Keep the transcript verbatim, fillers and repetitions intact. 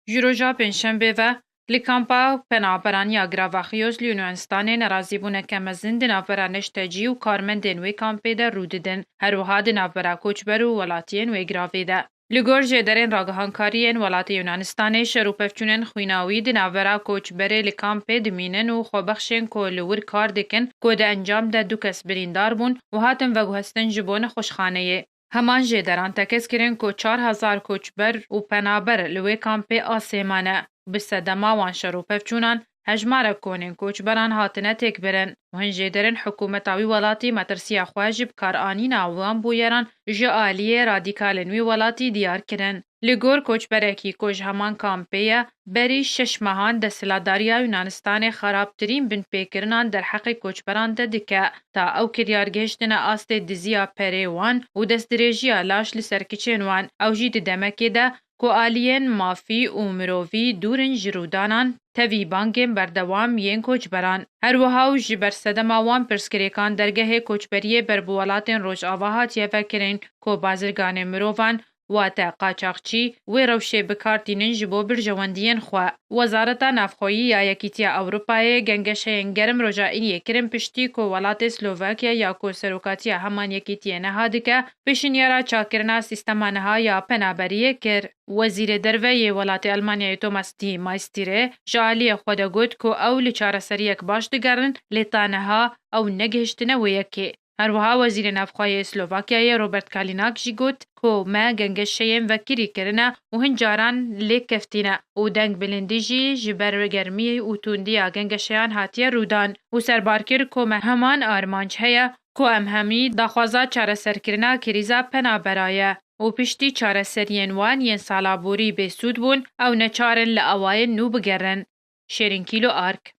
Ji roja Pêncşembê ve li kampa penaberan ya Gravaxios li Yunanistanê nerazîbûneke mezin di navbera neştecî û karmendên wê kampê de rû didin. Her wiha di navbera koçber û welatiyên wê giravê de. Li gor jêderên ragihankariyên welatê Yunanistanê, şer û pevçûnên xwînawî di navbera koçberê li kampê dimînin û xwebexşên ku li wir kar dikin ku di encam de du kes birîndar bûn û hatin veguhestin ji bo nexweşxaneyê. Heman jêderan tekez kirin ku çar hezar koçber û penaber li wê kampê asê mane. Bi sedema wan şer û pevçûnan, hejmarek konên koçberan hatine têkbirin û hin jêderin hikûmeta wî welatî metirsiya xwe ji bikaranîna wan bûyeran ji aliyê radîkalên wî welatî diyar kirin. Li gor koçberekî ku ji heman kampê ye, berî şeş mehan desthilatdariya Yunanistanê xerabtirîn binpêkirinan derheqê koçberan de dike, ta ew kiryar gihiştine astê diziya perê wan û destdirêjiya laş li ser kiçên wan. Ew jî di demekê de ku aliyên mafî û mirovî dûr in ji rûdanan, tevî bangên berdewam yên koçberan. Her wiha û ji ber sedema wan pirsgirêkan dergehê koçberiyê ber bi welatên Rojava hatiye vekirin ku bazirganên mirovan, wate qaçaxçî, wê rewşê bi kar tînin ji bo birjewendiyên xwe. Wezareta Navxweyî ya Yekîtiya Ewropayê gengeşeyên germ roja Îniyê kirin piştî ku welatê Slovakya ya ku serokatiya heman yekîtiyê niha dike, pêşinyara çakkirina sîstema niha ya penaberiyê kir. Wezîrê Derve yê welatê Elmanyayê Thomas de Maistîrê ji aliyê xwe de got ku ew li çareseriyek baş digerin, lê ta niha ew negihiştine wê yekê. Her wiha Wezîrê Navxweyê Slovakyayê Robert Kalinak jî got ku me gengeşeyên vekirî kirine û hin caran lêk keftîne û deng bilindî jî ji ber germiyê û tundiya gengeşeyan hatiye rûdan û serbar kir ku me heman armanc heye ku em hemî daxwaza çareserkirina krîza penabera ye û piştî çareseriyên wan yên sala borî bêsûd bûn, ew neçar in li awayên nû bigerin. Şêrîn Kîlo Ark.